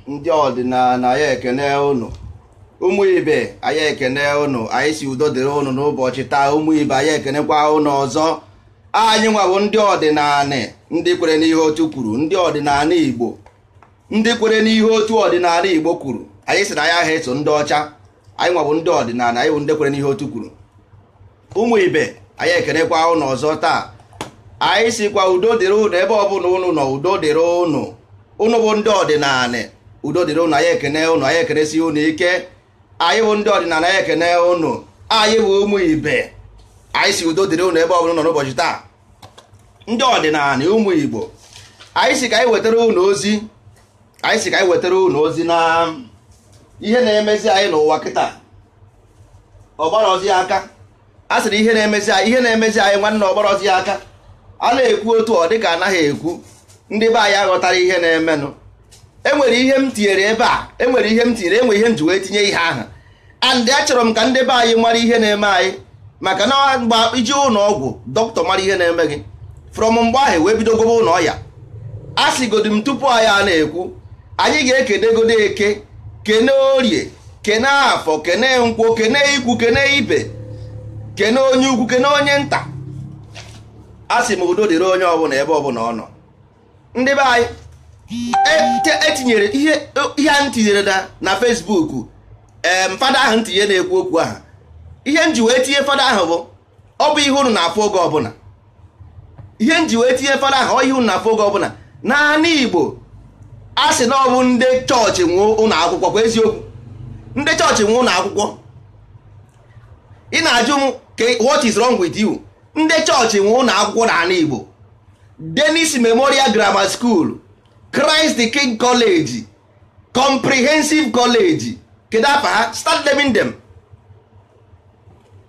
Ndị ọdịnala anyị ekene unu, ụmụ ibe anyị ekene unu, anyị si udo dịrị unu n'ụbọchị taa. Ụmụ ibe anyị ekenekwa unu ọzọ. Anyị nwawo ndị ọdịnala, ndị kwere n'ihe otu kwuru, ndị ọdịnala Igbo, ndị kwere n'ihe otu ọdịnala Igbo kwuru. Anyị sị na anyị aha eso ndị ọcha. Anyị nwawo ndị ọdịnala, anyị bụ ndị kwere n'ihe otu kwuru. Ụmụ ibe anyị ekenekwa unu ọzọ taa. Anyị sikwa udo dịrị unu ebe ọbụla unu nọ, udo dịrị unu. Unu bụ ndị ọdịnala, udo dịrị unu. Anyị ekene unu, anyị ekenesi unu ike. Anyị bụ ndị ọdịnala, anyị ekene unu. Anyị bụ ụmụ ibe, anyị si udo dịrị unu ebe ọbụla nọ n'ụbọchị taa. Ndị ọdịnala ụmụ Igbo, anyị si ka anyị wetara unu ozi. Anyị si ka anyị wetara unu ozi na ihe na-emezi anyị n'ụwa kịta. Ọgbara ozi aka a sịrị ihe na-emezi anyị, ihe na-emezi anyị nwanne, ọgbara ozi aka a na-ekwu otu ọ dịka anaghị ekwu. Ndị be anyị aghọtara ihe na-emenụ. Enwere ihe m tinyere ebe a, enwere ihe m tinyere, enwere ihe m ji wee tinye ihe ahụ. And achọrọ m ka ndị be anyị mara ihe na-eme anyị, maka na mgbe iji ụlọ ọgwụ dọkịta mara ihe na-eme gị from mgbe ahụ wee bido gobe ụlọ ọya. A sịgodi m tupu anyị a na-ekwu, anyị ga-ekenegodo Eke, kene Orie, kene Afọ, kene Nkwọ, kene ikwu, kene ibe, kene onye ukwu, kene onye nta. A sị m udo dịrị onye ọbụla ebe ọbụla ọ nọ. Ndị be anyị, etinyere ihe, ihe a m tinyere na Facebook em fada ahụ ntinye na-ekwu okwu ahụ. Ihe m ji wee tinye fada ahụ bụ ọ bụ ihe unu na-afụ oge ọbụla. Ihe m ji wee tinye fada ahụ, ọ ihe unu na-afụ oge ọbụla n'ala Igbo. A sị na ọ bụ ndị chọọchị nwe ụlọ akwụkwọ. Kwa eziokwu, ndị chọọchị nwe ụlọ akwụkwọ. Ị na-ajụ m what is wrong with you? Ndị chọọchị nwe ụlọ akwụkwọ n'ala Igbo: Dennis Memorial Grammar School, Christ the King College, Comprehensive College. Kedu afa ha? Start naming them,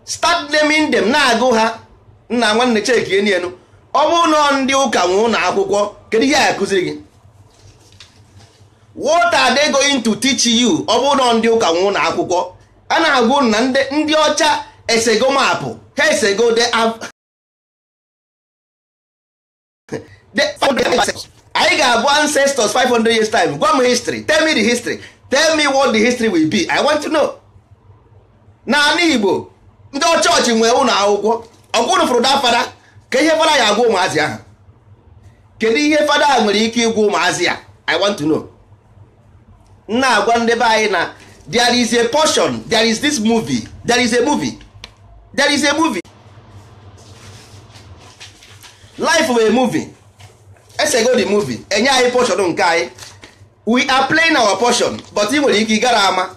start naming them. Na-agụ ha nna nwanne, cheki enu enu. Ọ bụrụ na ndị ụka nwe ụlọ akwụkwọ, kedu ihe a akụziri gị? What are they going to teach you? Ọ bụrụ na ndị ụka nwe ụlọ akwụkwọ, a na-agụ na ndị ọcha esego map. Ha esego they have anyị ga-abụ ancestors 500 years time. Gwa m history, tell me the history, tell me what the history will be. I want to know. N'ala Igbo ndị chọọchị nwee ụlọ akwụkwọ, ọkwụrụ fụrụ da fada ka ihe fada ya agwa ụmụazị ahụ. Kedu ihe fada a nwere ike ịgwa ụmụazị ya? I want to know. Na-agwa ndị be anyị na there is a portion, there is this movie, there is a movie, there is a movie. Life of a movie. Esego the movie, enye anyị portion nke anyị. We are playing our portion, but ị nwere ike ịgara ama.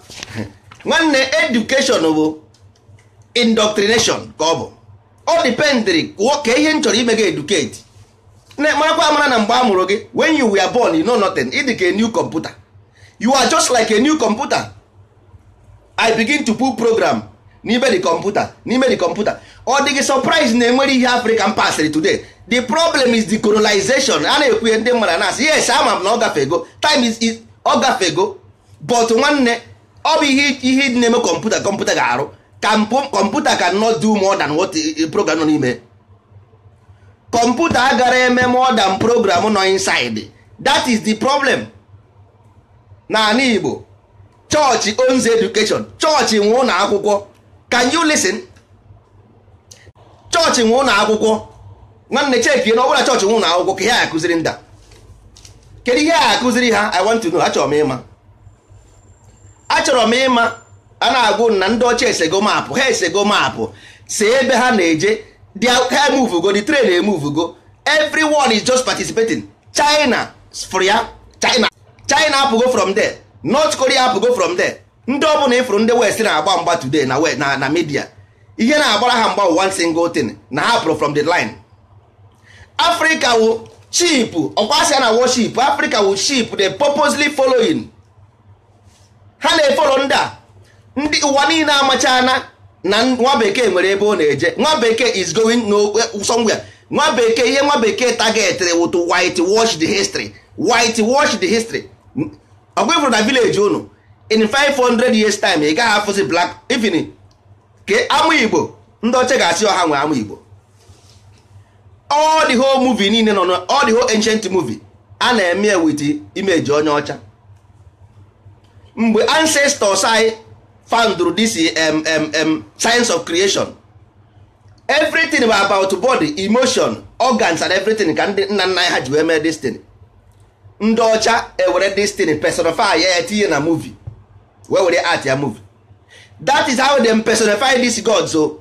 Nwanne, education bụ indoctrination ka ọ bụ. Ọ dependri ka ihe m chọrọ ime gị educate. Marakwa amara na mgbe a mụrụ gị, when you were born you know nothing. Ị dị ka a new computer. You are just like a new computer. I begin to put program n'ime the computer, n'ime the computer. Ọ dị gị surprise na enwere ihe African passịrị today. The problem is the colonization. A na-ekwu ihe ndị mmadụ na-asị yes, ama m na ọ gafego, time is ọ gafego, but nwanne, ọ bụ ihe na-eme kọmputa, kọmputa ga-arụ. Kọmputa cannot do more than what program nọ n'ime. Kọmputa agara eme more than program nọ inside. That is the problem. N'ala Igbo, chọọchị owns education. Chọọchị nwe ụlọ akwụkwọ. Can you listen? Chọọchị nwe ụlọ akwụkwọ. Nwanne, cheki na ọ bụla chọọchị nwe ụlọ akwụkwọ, ka ihe a akụziri nda. Kedu ihe a akụziri ha? I want to know. Achọrọ m ịma. Achọrọ m ịma. A na-agwụ na ndị ọcha esego maapụ, ha esego maapụ si ebe ha na-eje. Ha move go, the train emove go. Everyone is just participating. China for ya, China, China apụgo from there. North Korea apụgo from there. Ndị ọbụla ịfụrụ ndị West na-agba mgba today na media, ihe na-agbara ha mgba one single thing, na ha pụrụ from the line. Africa wụ sheep, ọkwasịa na worship. Africa wụ sheep, they purposely following. Ha na-efolo ndị a. Ndị ụwa niile amachana na nwa bekee nwere ebe ọ na-eje. Nwa bekee is going no somewhere. Nwa bekee, ihe nwa bekee targetịrị wụ to white wash the history, white wash the history. Ọgwa ifuru na village unu in 500 years time, ị gaghị afụzi black even ke ama Igbo. Ndị ọcha ga-asị ọha nwe ama Igbo. All the whole movie niile nọ, all the whole ancient movie a na-eme with image onye ọcha. Mgbe ancestors anyị found this science of creation, everything about body, emotion, organs and everything ka ndị nna nna anyị ha ji wee mee this thing. Ndị ọcha ewere this thing personify ya, tinye na movie, wee were art ya movie. That is how them personify this god. So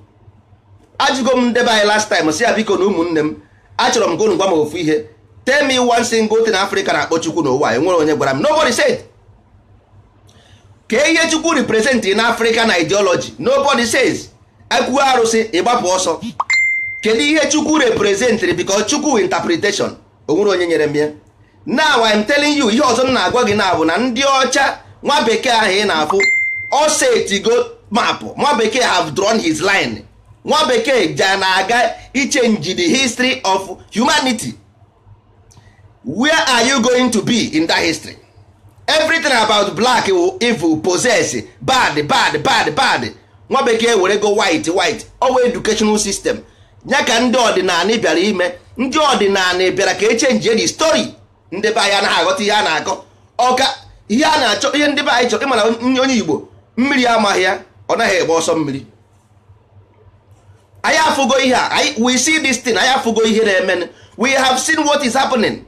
ajụgo m ndebe anyị last time, si ya biko na ụmụnne m, achọrọ m ka unu gwa m ofu ihe. Tell me one single thing Africa na-akpọ Chukwu n'ụwa. Enwere onye gwara m? Nobody said. Ka ihe Chukwu represent in African ideology, nobody says. Ekwuo arụsị, ịgbapụ ọsọ. Kedu ihe Chukwu representịrị? Because Chukwu interpretation, onwere onye nyere m ya. Now I am telling you, ihe ọzọ m na-agwa gị na bụ na ndị ọcha, nwa bekee ahụ ị na-afụ, ọ setigo mapụ. Nwa bekee have drawn his line. Nwa bekee ja na-aga ichange the history of humanity. Where are you going to be in that history? Everything about black, evil, possess, bad, bad, bad, bad. Nwa bekee were go white, white. Ọwa educational system ya ka ndị ọdịnala bịara ime. Ndị ọdịnala bịara ka echange the story. Ndị be anyị anaghị aghọta ihe a na-akọ. Ọka ihe a na-achọ, ihe ndị be anyị chọrọ ịmana onye Igbo mmiri amaghị ya, ọ naghị egbe ọsọ mmiri. Anyị afụgo ihe a, we see this thing. Anyị afụgo ihe na-eme. We have seen what is happening.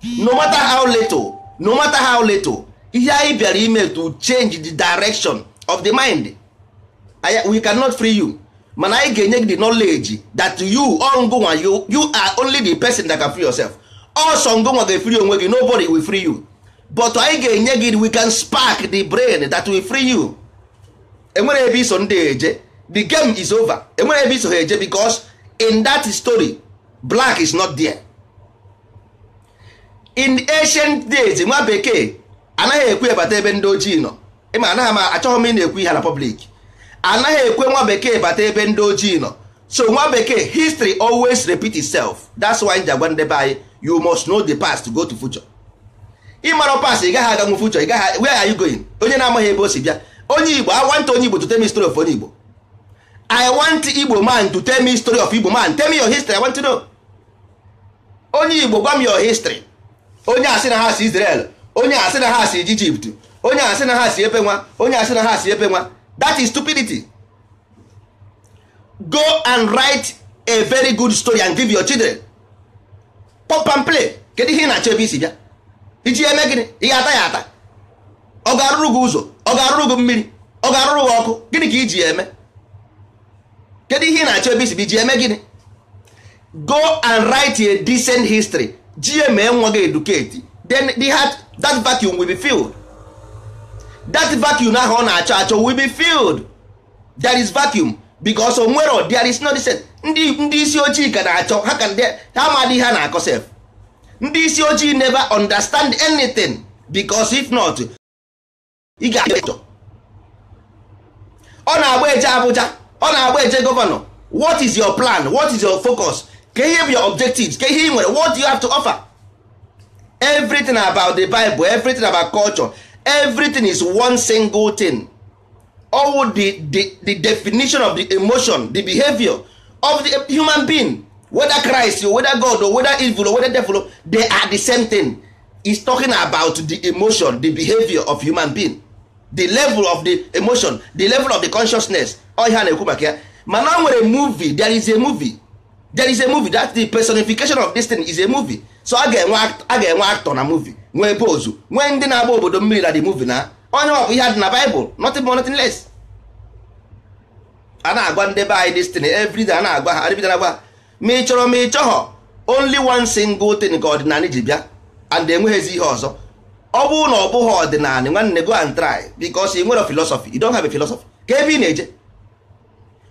No matter how little, no matter how little, ihe anyị bịara ime to change the direction of the mind. We cannot free you, mana anyị ga-enye gị the knowledge that you ngụnwa, you are only the person that can free yourself. Ọsọ ngụnwa ga-efree onwe gị. Nobody will free you, but anyị ga-enye gị, we can spark the brain that will free you. Enwere ebe iso ndị eje. The game is over. Enwere ebe iso ha eje, because in that story black is not there. In ancient days, nwa bekee anaghị ekwe bata ebe ndị ojii nọ. Ịma anaghị m achọghị m ị na-ekwu ihe na public. Anaghị ekwe nwa bekee bata ebe ndị ojii nọ. So nwa bekee, history always repeat itself. That's why nji agwa ndị be anyị, you must know the past to go to future. Ịmara past, ị gaghị aganwu future. Ị gaghị. Where are you going? Onye na-amaghị ebe o si bịa. Onye Igbo, I want onye Igbo to tell me story of onye Igbo. I want Igbo man to tell me story of Igbo man. Tell me your history, I want to know. Onye Igbo, gwa m your history. Onye asị na ha si Israel, onye asị na ha si Egypt, onye asị na ha si ebe nwa, onye asị na ha si ebe nwa. That is stupidity. Go and write a very good story and give your children. Pop and play. Kedu ihe ị na-achọ ebe isi bịa? Iji eme gịnị? Ị ga-ata ya ata? Ọ ga-arụrụ gị ụzọ? Ọ ga-arụrụ gị mmiri? Ọ ga-arụrụ gị ọkụ? Gịnị ka iji eme? Kedu ihe ị na-achọ ebe isi bịa? Iji eme gịnị? Go and write a decent history. Ji mee nwa gị educate, then the heart, that vacuum will be filled. That vacuum ahụ ọ na-achọ achọ will be filled. There is vacuum because o nwero, there is no decent. Ndị isi ojii ka na-achọ ha ka ndị ha amadị ihe ha na-akọ sef. Ndị isi ojii never understand anything, because if not, ị ga-achọ. Ọ na-agba eje Abuja, ọ na-agba eje governor. What is your plan? What is your focus? Ka ihe bụ your objectives? Ka ihe ị nwere? What do you have to offer? Everything about the Bible, everything about culture, everything is one single thing. All the definition of the emotion, the behavior of the human being, whether Christ or whether God or whether evil or whether devil, they are the same thing. It's talking about the emotion, the behavior of human being, the level of the emotion, the level of the consciousness. Ọ ihe a na-ekwu maka ya. Mana o nwere movie. There is a movie, there is a movie that the personification of this thing is a movie. So a ga-enwe actor na movie, nwee pose, nwee ndị na-agba obodo mmiri na the movie, na onye ọ bụ ihe dị na Bible, nothing more, nothing less. A na-agwa ndị be anyị this thing every day. A na-agwa ha every day, na-agwa ha. Ma ị chọrọ ma ị chọghọ, only one single thing ka ọdịnala ji bịa, and enweghịzi ihe ọzọ. Ọ bụrụ na ọ bụghị ọdịnala, nwanne, go and try, because ị nwere philosophy, you don't have a philosophy. Ka ebe ị na-eje?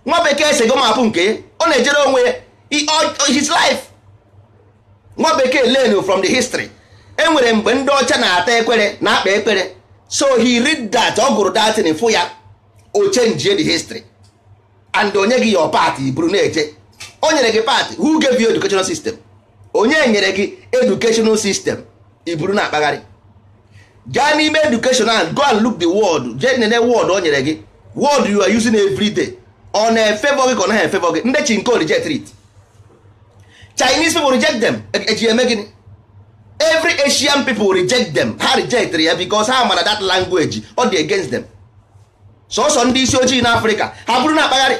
Nwa bekee sego mapụ nke ya, ọ na-ejere onwe ya his life. Nwa bekee learn from the history. E nwere mgbe ndị ọcha na-ata ekwere, na-akpa ekpere. So he read that, ọ gụrụ that thing, fụ ya, o change the history and onye gị your part buru na-eje. O nyere gị part. Who gave you educational system? Onye nyere gị educational system iburu na-akpagharị? Gaa n'ime education and go and look the word. Jee nene word o nyere gị, word you are using every day. Ọ na-efavor gị ka ọ naghị efavor gị? Ndị chinko reject it. Chinese people reject them. Eji eme gịnị? Every Asian people reject them. Ha reject ya because ha mara that language ọ dị against them. Sọsọ ndị isi ojii n'Afrịka ha bụrụ na-akpagharị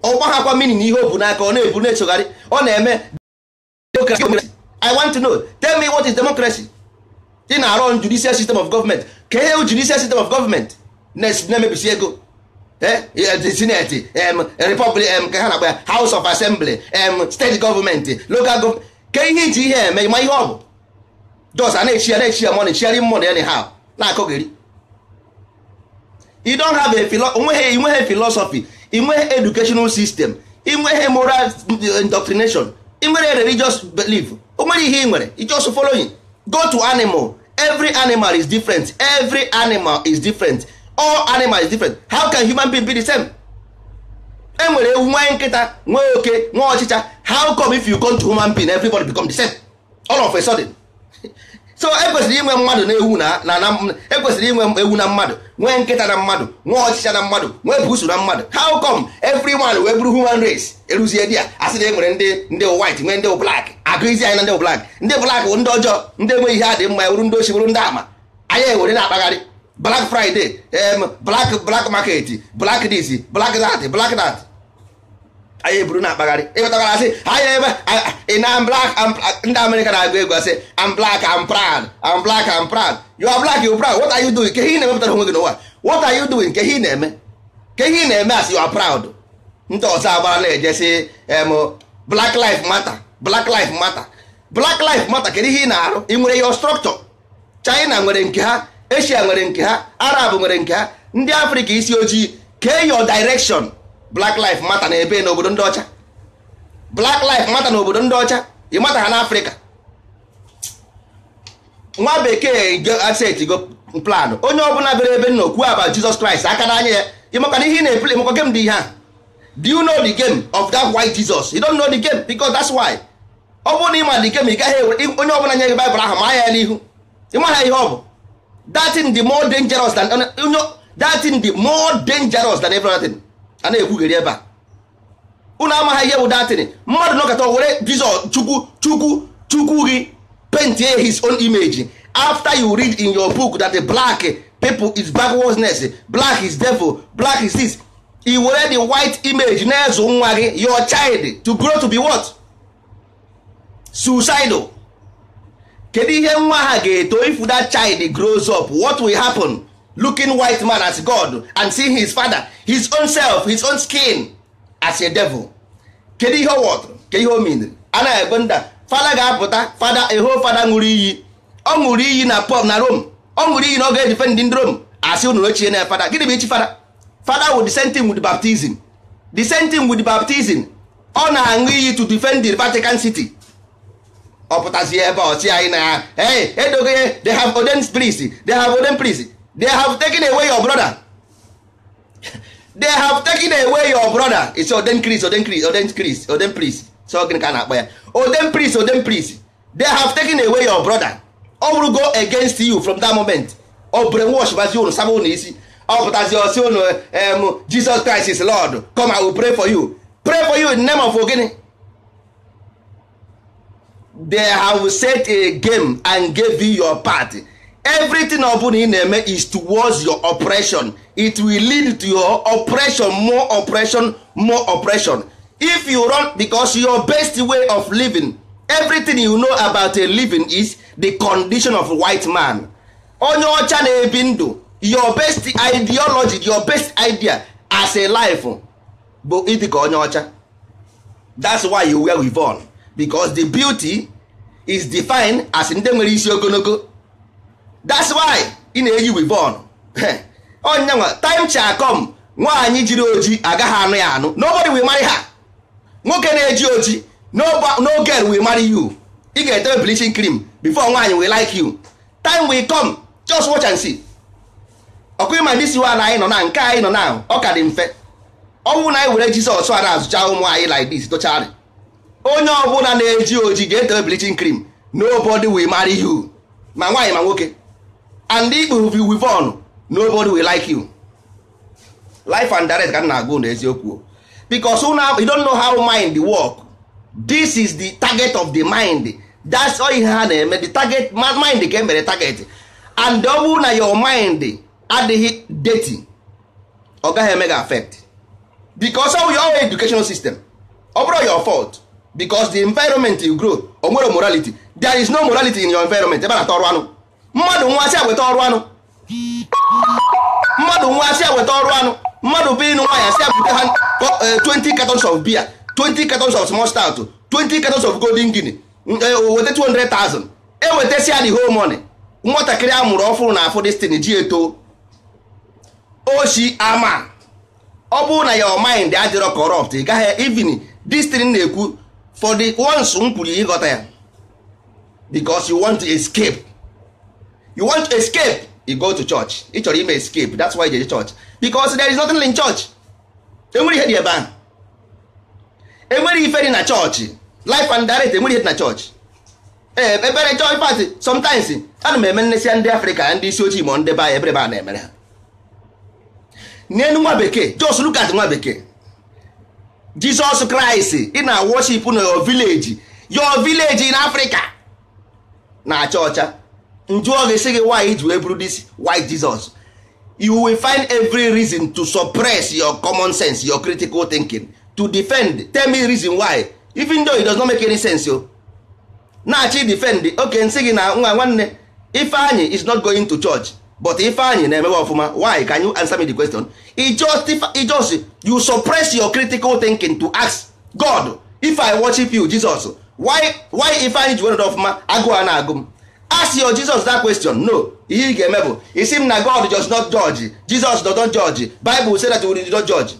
ọgba ha kwa mini na ihe o bu n'aka, ọ na-ebu na-esogharị, ọ na-eme democracy. I want to know, tell me, what is democracy? Ị na-arụ judicial system of government. Ka ihe judicial system of government na-emebisi ego, senate, republic, ka ha na-akpa ya, House of Assembly, state government, local government. Ka ihe iji ihe eme ma ihe ọ bụ just a na-echi ya, na-echi ya money, sharing money anyhow, na-akọgeri. You don't have a onweghị, inweghị philosophy, inweghị educational system, inweghị moral indoctrination, inwere religious belief. O nwere ihe ị nwere? You just following. Go to animal. Every animal is different. Every animal is different. All animal is different. How can human being be the same? E nwere ewu, nwee nkịta, nwee oke, nwee ọchịcha. How come if you come to human being, everybody become the same all of a sudden? So ekwesịrị inwe mmadụ na ewu na ekwesịrị inwe ewu na mmadụ, nwee nkịta na mmadụ, nwee ọchịcha na mmadụ, nwee busu na mmadụ. How come everyone wee bụrụ human race? Eruzie di ya, asị na e nwere ndị white, nwee ndị black. Agụizi anyị na ndị black, ndị black bụ ndị ọjọọ, ndị enweghị ihe adị mma, wuru ndị ochi, bụrụ ndị ama. Anyị ewere na-akpagharị Black Friday, black market, black this, black that, black that. Anyị eburu na-akpagharị. Ịghọtakwara? Asị anyị ebe ị na black, ndị Amerịka na-agụ egwu, asị, "I'm black, I'm proud, I'm black, I'm proud." You are black, you proud. What are you doing? Ke ihe ị na-emepụtara onwe gị n'ụwa? What are you doing? Ke ihe ị na-eme? Ke ihe ị na-eme as you are proud? Ndị ọzọ agbara na-eje sị em Black Life Matter, Black Life Matter, Black Life Matter. Kedu ihe ị na-arụ? Ị nwere your structure? China nwere nke ha, Asia nwere nke ha, Arab nwere nke ha, ndị Afrịka isi ojii, kee your direction? Black Life Matter na ebe n'obodo ndị ọcha, Black Life Matter n'obodo ndị ọcha, ị mata ha n'Afrịka. Nwa bekee asetigo plan. Onye ọbụla bịara ebe nna okwu about Jesus Christ aka n'anya ya, ịmaka na ihe ị na-eplay, ịmakwa game dị ihe a. Do you know the game of that white Jesus? You don't know the game, because that's why ọ bụrụ na ịma the game, ị gaghị ewere onye ọbụla nye gị Baịbụl ahụ ma ya n'ihu. Ịma ha ihe ọ bụ. That thing the more dangerous than that thing, the more dangerous than every other thing a na-ekwugheri ebe a. Unu amaghị ihe bụ datin. Mmadụ nọkọta were Jizọs, Chukwu, Chukwu, Chukwu gị, paint his own image. After you read in your book that the black people is backwardness, black is devil, black is this, i were the white image na-ezu nwa gị, your child, to grow to be what? Suicidal. Kedu ihe nwa ha ga-eto? If that child grows up, what will happen? Looking white man as God and seeing his father, his own self, his own skin, as a devil. Kedu ihe ọ wọtụrụ? Kedu ihe o miniri? Anaghị egwe nda. Fada ga-apụta, fada eho, fada ṅụrụ iyi. Ọ ṅụrụ iyi na pop na Rome. Ọ ṅụrụ iyi na ọ ga-edefend ndị Rome. Asị unu ochie na fada. Gịnị bụ ichi fada? Fada with the same thing with the baptism, the same thing with the baptism. Ọ na-aṅụ iyi to defend the Vatican City. Ọ pụtazie ebe ọchị anyị na, hey, edoghị. They have ordained priest, they have ordained priest. They have taken away your brother. They have taken away your brother. It's ordained priest, ordained priest, ordained priest, ordained priest. So gịnị ka a na-akpọ ya? Ordained priest, ordained priest. They have taken away your brother. Ọ bụrụ go against you from that moment, ọ brainwash bazi unu, saba unu isi. Ọ pụtazi ọsị unu, Jesus Christ is Lord, come, I will pray for you. Pray for you in the name of gịnị? They have set a game and gave you your part. Everything ọ bụla ị na-eme is towards your oppression. It will lead to your oppression, more oppression, more oppression, if you run, because your best way of living, everything you know about a living, is the condition of white man. Onye ọcha na-ebi ndụ, your best ideology, your best idea as a life bụ ịdị ka onye ọcha. That's why you wear weave, because the beauty is defined as ndị nwere isi ogologo. That's why ị na-eyi weave. Onye nwa time shall come, nwaanyị jiri oji agaghị anụ ya anụ. Nobody will marry her. Nwoke na-eji oji, no girl will marry you. Ị ga-etewe bleaching cream before nwaanyị will like you. Time will come, just watch and see. Ọkụ ịma this one anyị nọ na nke anyị nọ na, ọ ka dị mfe. Ọ bụrụ na anyị were Jizọs a na-azụcha ụmụ anyị like this, tochara onye ọbụla na-eji oji ga-etewe bleaching cream. Nobody will marry you, ma nwaanyị ma nwoke. And ikpu weave on, nobody will like you. Life and direct ka m na-agụ na eziokwu, because you don't know how mind work. This is the target of the mind. That's all ihe ha na-eme. The target mind ka e mere target. And ọ bụrụ na your mind adịghị dirty, ọ gaghị eme gị affect, because of your educational system. Ọ bụrụ your fault, because the environment you grow, o nwere morality. There is no morality in your environment. Ebe a na-ata ọrụ anụ mmadụ, nwa asị weta ọrụ anụ mmadụ, nwa asị weta ọrụ anụ mmadụ bụ ịnụ nwaanyị, asị bute ha 20 cartons of beer, 20 cartons of small stout, 20 cartons of Golden Guinea, weta 200,000. Ewetasia the whole money. Nwatakịrị a mụrụ ọfụrụ na afụ destiny ji eto oshi ama. Ọ bụrụ na your mind adịrọ corrupt, ị gaghị even this thing na-ekwu. For the ones m kwuru, ịghọta ya, because you want to escape. You want to escape, you go to church. Ị chọrọ ime escape, that's why you je church, because there is nothing in church. Enwere ihe dị ebe ahụ? Enwere ife dị na chọọchị? Life and direct, enwere ihe dị na chọọchị? Ee, ebere chọọ. In fact, sometimes ana m eme nnesịa ndị Afrịka, ndị isi ojii, ma ndị be anyị, ebere ebe a na-emere ha n'elu nwa bekee. Just look at nwa bekee. Jesus Christ ị na worship na your village, your village in Africa, na-acha ọcha. Njụọ gị, sị gị, why ji wee bụrụ this white Jesus? You will find every reason to suppress your common sense, your critical thinking, to defend. Tell me reason why, even though it does not make any sense yo na-achị defend. Okay, nsị gị na nwa nwanne Ifeanyi is not going to church, but Ifeanyi na-emewe ọfụma. Why? Can you answer me the question? It just you suppress your critical thinking to ask God, if I worship you, Jesus, why Ifeanyi ji were ọfụma, agụụ a na-agụ m? Ask your Jesus that question. No, ihe ị ga-eme bụ isi m na God does not judge. Jesus does not judge. Bible say that we do not judge.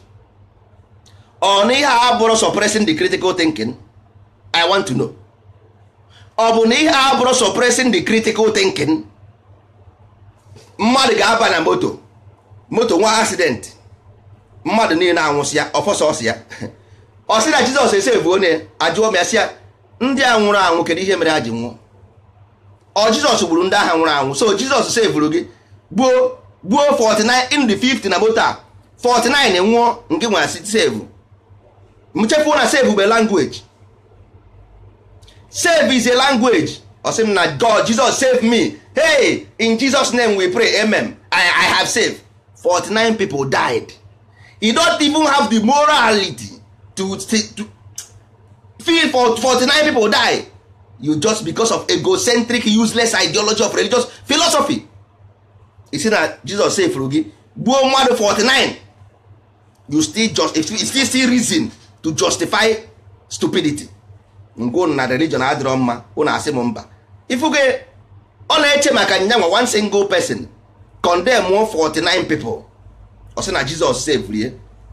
Ọ na ihe a bụrụ suppressing the critical thinking? I want to know, ọ bụ na ihe a bụrụ suppressing the critical thinking? Mmadụ ga-aba na moto, moto nwa accident, mmadụ niile anwụsị ya, ọfọsọ ya, ọ sị na Jizọs esevu onye. Ajụọ m ya, sị ya, ndị a nwụrụ anwụ, kedu ihe mere ha ji nwụọ? Ọ Jizọs gburu ndị agha nwụrụ anwụ? So Jizọs sevuru gị, gbuo gbuo 49 in the 50 na moto a, 49 nwụọ, nke nwere save. M chefuo na save bụ language. Save is a language. Ọ sị m na God, Jesus save me. Hey, in Jesus name we pray, amen. I have saved. 49 people died. You don't even have the morality to feel for 49 people die. You just because of egocentric useless ideology of religious philosophy. Isi na Jesus save gị, gbuo mmadụ 49. You still just, you still see reason to justify stupidity. Ngwa, na religion adịrọ mma, unu asị m mba. Ifuge ọ na-eche maka nyanwa one single person condemn 49 people. Ọ sị na Jesus save rie.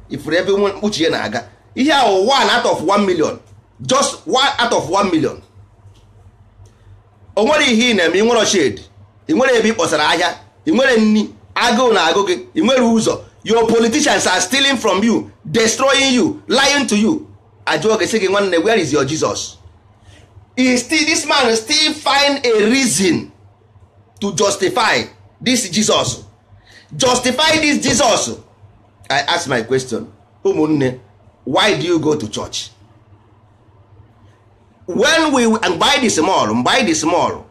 Ifuru ebe uche ya na-aga. Ihe ahụ 1 out of 1 million, just 1 out of 1 million. O nwere ihe ị na-eme, ị nwere shade, ị nwere ebe ị kpọsara ahịa, ị nwere nni, agụụ na-agụ gị, ị nwere ụzọ. Your politicians are stealing from you, destroying you, lying to you. Ajụọ gị, sị gị, "Nwanne, where is your Jesus?" He still, this man still find a reason to justify this Jesus, justify this Jesus. I ask my question, ụmụnne, why do you go to church? When we, mgbe anyị dị small, mgbe anyị dị small,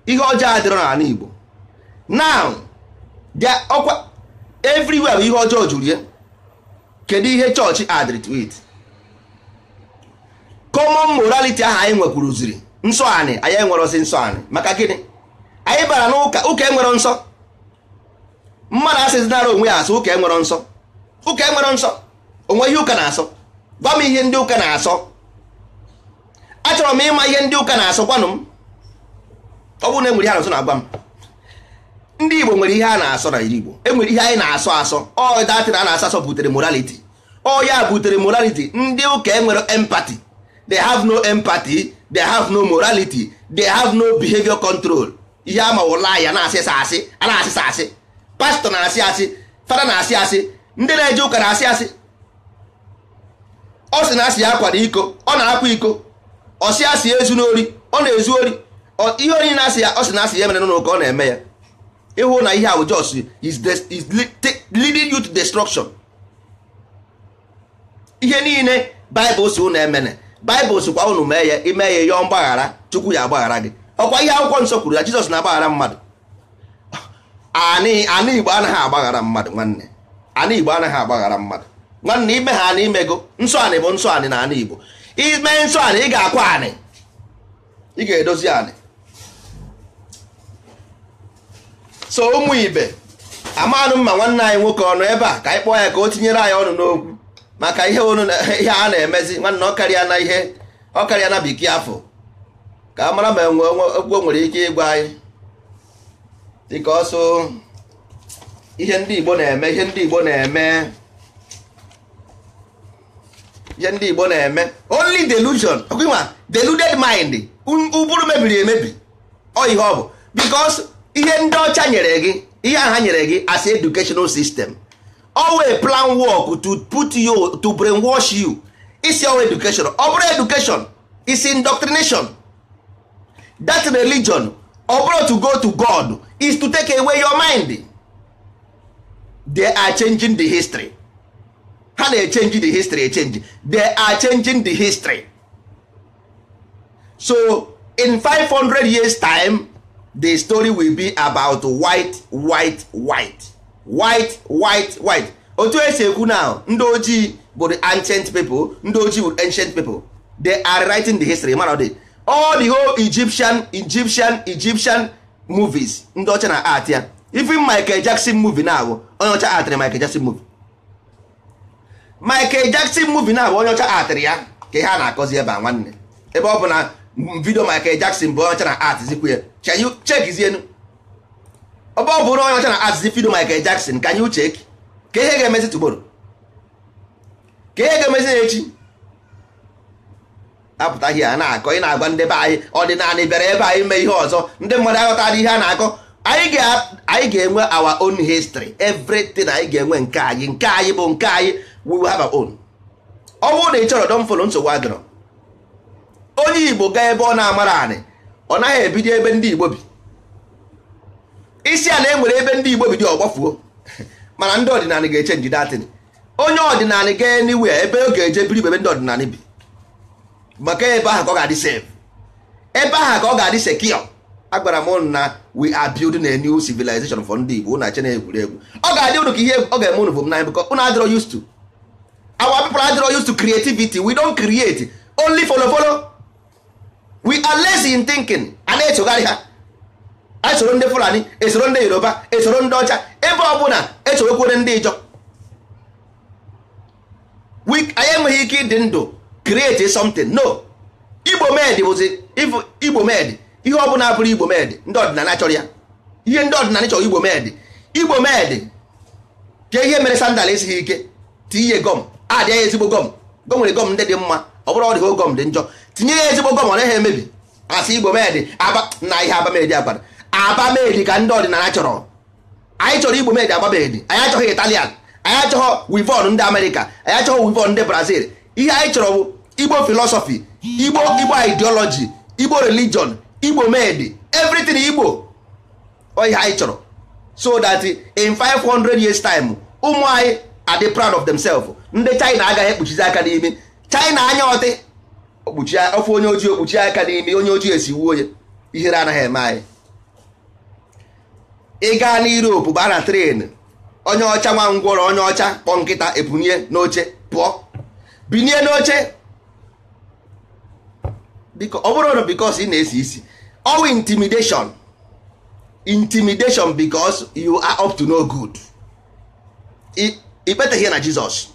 ihe ọjọọ adịrọ n'ala Igbo. Now ọkwa everywhere bụ ihe ọjọọ juru ya. Kedu ihe chọọchị added to it? Common morality ahụ anyị nwekwuruziri, nsọ anị anyị enwerozi nsọ anị. Maka gịnị? Anyị bara n'ụka, ụka enwero nsọ. Mmadụ asịzinara onwe ya asị ụka enwero nsọ, ụka enwero nsọ. Onwe ihe ụka na-asọ? Gwa m ihe ndị ụka na-asọ. Achọrọ m ịma ihe ndị ụka na-asọ. Gwanụ m. Ọ bụrụ na enwere ihe a na-asọ, na-agwa m. Ndị Igbo nwere ihe a na-asọ na Igbo. Enwere ihe anyị na-asọ asọ. Ọ datin a na-asọ asọ butere morality. Ọ ya butere morality. Ndị ụka enwere empathy. They have no empathy, they have no morality, they have no behavior control. Ihe ama wụla ya na-asị asị, a na-asị asị. Pastọ na-asị asị, fada na-asị asị, ndị na-eje ụka na-asị asị. Ọ sị na asị ya akwara iko, ọ na-akwa iko. Ọ sị asị ezu n'ori, ọ na-ezu ori. Ihe onye na-asị ya, ọ sị na asị ya mere n'ụlọ ụka, ọ na-eme ya. Ịhụ na ihe ahụ just is leading you to destruction. Ihe niile Baịbụl si unu emene, Baịbụl sikwa unu mee ya. Ime ya, yọọ mgbaghara, Chukwu ya agbaghara gị. Ọkwa ihe akwụkwọ nsọ kwuru na Jizọs na-agbaghara mmadụ. Anị anị Igbo anaghị agbaghara mmadụ. Nwanne, anị Igbo anaghị agbaghara mmadụ. Nwanne, ime ha anị imego nsọ anị bụ nsọ anị na anị Igbo. Ime nsọ anị, ị ga-akwa anị, ị ga-edozi anị. So ụmụ ibe, amanụ mma nwanne anyị nwoke ọnụ ebe a, ka anyị kpọọ ya ka o tinyere anyị ọnụ n'okwu maka ihe onu ihe a na-emezi. Nwanne, ọ karịa na ihe, ọ karịa na biki afọ, ka a mara ma enwe okwu o nwere ike ịgwa anyị, dịka ọsọ ihe ndị Igbo na-eme, ihe ndị Igbo na-eme, ihe ndị Igbo na-eme. Only delusion, ọkwa deluded mind, ụbụrụ mebiri emebi. Ọ ihe ọ bụ because ihe ndị ọcha nyere gị, ihe aha nyere gị as educational system, always plan work to put you to brainwash you. Isi ọwa education, ọ bụrụ education is indoctrination. That religion, ọ bụrụ to go to God, is to take away your mind. They are changing the history. Ha na-echange the history, echange. They are changing the history. So in 500 years time, the story will be about white, white, white, white, white, white. Otu esi ekwu now, ndị ojii bụ the ancient people, ndị ojii bụ ancient people. They are writing the history. Man, the all the whole Egyptian, Egyptian, Egyptian movies, ndị ọcha na art ya. Even Michael Jackson movie now, onye ọcha artịrị Michael Jackson movie. Michael Jackson movie na onye ọcha artịrị ya. Ka ihe a na-akọzi ebe a, nwanne, ebe ọ bụ na video Michael Jackson bụ onye ọcha na art zikwu ya. Can you check zienu? Ọ bụ ọ bụrụ onye ọcha na art zi video Michael Jackson, can you check? Ka ihe ga-emezi tomorrow? Ka ihe ga-emezi echi? Apụtaghị a na-akọ. Ị na-agwa ndị be anyị ọdịnala bịara ebe anyị mee ihe ọzọ, ndị mmadụ aghọtara ihe a na-akọ. Anyị ga-enwe our own history, everything. Anyị ga-enwe nke anyị. Nke anyị bụ nke anyị. We will have our own. Ọ bụrụ na ị chọrọ, don't follow. Nsogbu adịrọ. Onye Igbo gaa ebe ọ na-amara anị, ọ naghị ebido ebe ndị Igbo bi. Isi a na enwere ebe ndị Igbo bi dị, ọgbafuo. Mana ndị ọdịnala ga-echange datin. Onye ọdịnala gaa anywhere ebe ọ ga-eje biri ebe ndị ọdịnala bi, maka ebe ahụ ka ọ ga-adị safe, ebe ahụ ka ọ ga-adị secure. Agwara m ụnụ na we are building a new civilization for ndị Igbo. Ụnụ ache na egwuregwu ọ ga-adị ụnụ ka ihe ọ ga-eme ụnụ bụ n'anya, because ụnụ adịrọ used to, our people adịrọ used to creativity. We don't create, only follow follow. We are lazy in thinking. A na-esogharị ha, esoro ndị Fulani, esoro ndị Yoruba, esoro ndị ọcha, ebe ọ bụla esorokwere ndị Ijọ. Anyị enweghị ike ịdị ndụ create something. No, Igbo med bụzi Igbo med. Ihe ọ bụla bụrụ Igbo med, ndị ọdịnala chọrọ ya. Ihe ndị ọdịnala chọrọ Igbo med, Igbo med ka ihe mere sandal esighị ike, tinye gọm, adị ya ezigbo gọm. Gọm nwere gọm ndị dị mma, ọ bụrụ ọ dịghị gọm dị njọ, tinye ya ezigbo gọm, ọ naghị emebi. Asị Igbo med aba na ihe abamed agbara abamed ka ndị ọdịnala chọrọ. Anyị chọrọ Igbo med abamed. Anyị achọghị Italian, anyị achọghị wivon ndị Amerịka, anyị achọghị wivon ndị Brazil. Ihe anyị chọrọ bụ Igbo philosophy, Igbo Igbo ideology, Igbo religion, Igbo med, everything Igbo. Ọ ihe anyị chọrọ, so that in 500 years time ụmụ anyị are proud of themselves. Ndị China agaghị ekpuchizi aka n'imi. China anya ọtị okpuchi ofe onye ojii, okpuchi aka n'imi, onye ojii esiwuo ya. Ihere anaghị eme anyị. Ị gaa na Europe baa na tren, onye ọcha nwa ngwọrọ, onye ọcha kpọ nkịta ebunie n'oche pụọ, binie n'oche. Biko ọ bụrụ na because ị na-esi isi, ọwụ intimidation, intimidation, because you are up to no good. Ikpeteghị na Jizọs.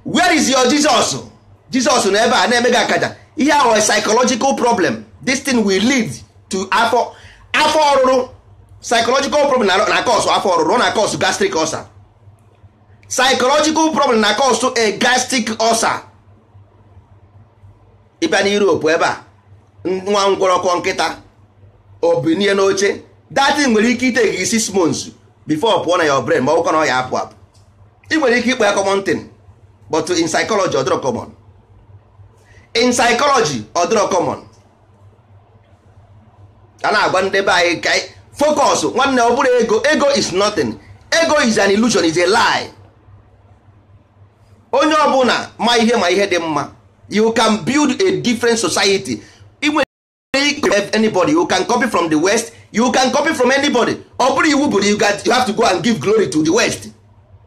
Where is your Jesus? Jesus na ebe a na-eme gị akaja. Ihe ahụ psychological problem. This thing will lead to afọ afọ ọrụrụ. Psychological problem na cause afọ ọrụrụ, ọ na cause gastric ulcer. Psychological problem na cause a gastric ulcer. Ịbịa na Europe ebe a, nwa ngwọrọkọ nkịta obinie n'oche, that thing nwere ike ite gị 6 months before pụọ na your brain, ma ọ bụkwa na ọ ya apụ apụ. Ị nwere ike ịkpọ ya common thing, but in psychology ọ dịrọ common. In psychology ọ dịrọ common. A na-agwa ndị be anyị ka focus. Nwanne, ọ bụrụ ego, ego is nothing. Ego is an illusion, is a lie. Onye ọbụla ma ihe, ma ihe dị mma, you can build a different society. Ị nwere anybody, you can copy from the West, you can copy from anybody. Ọ bụrụ iwu bụ you have to go and give glory to the West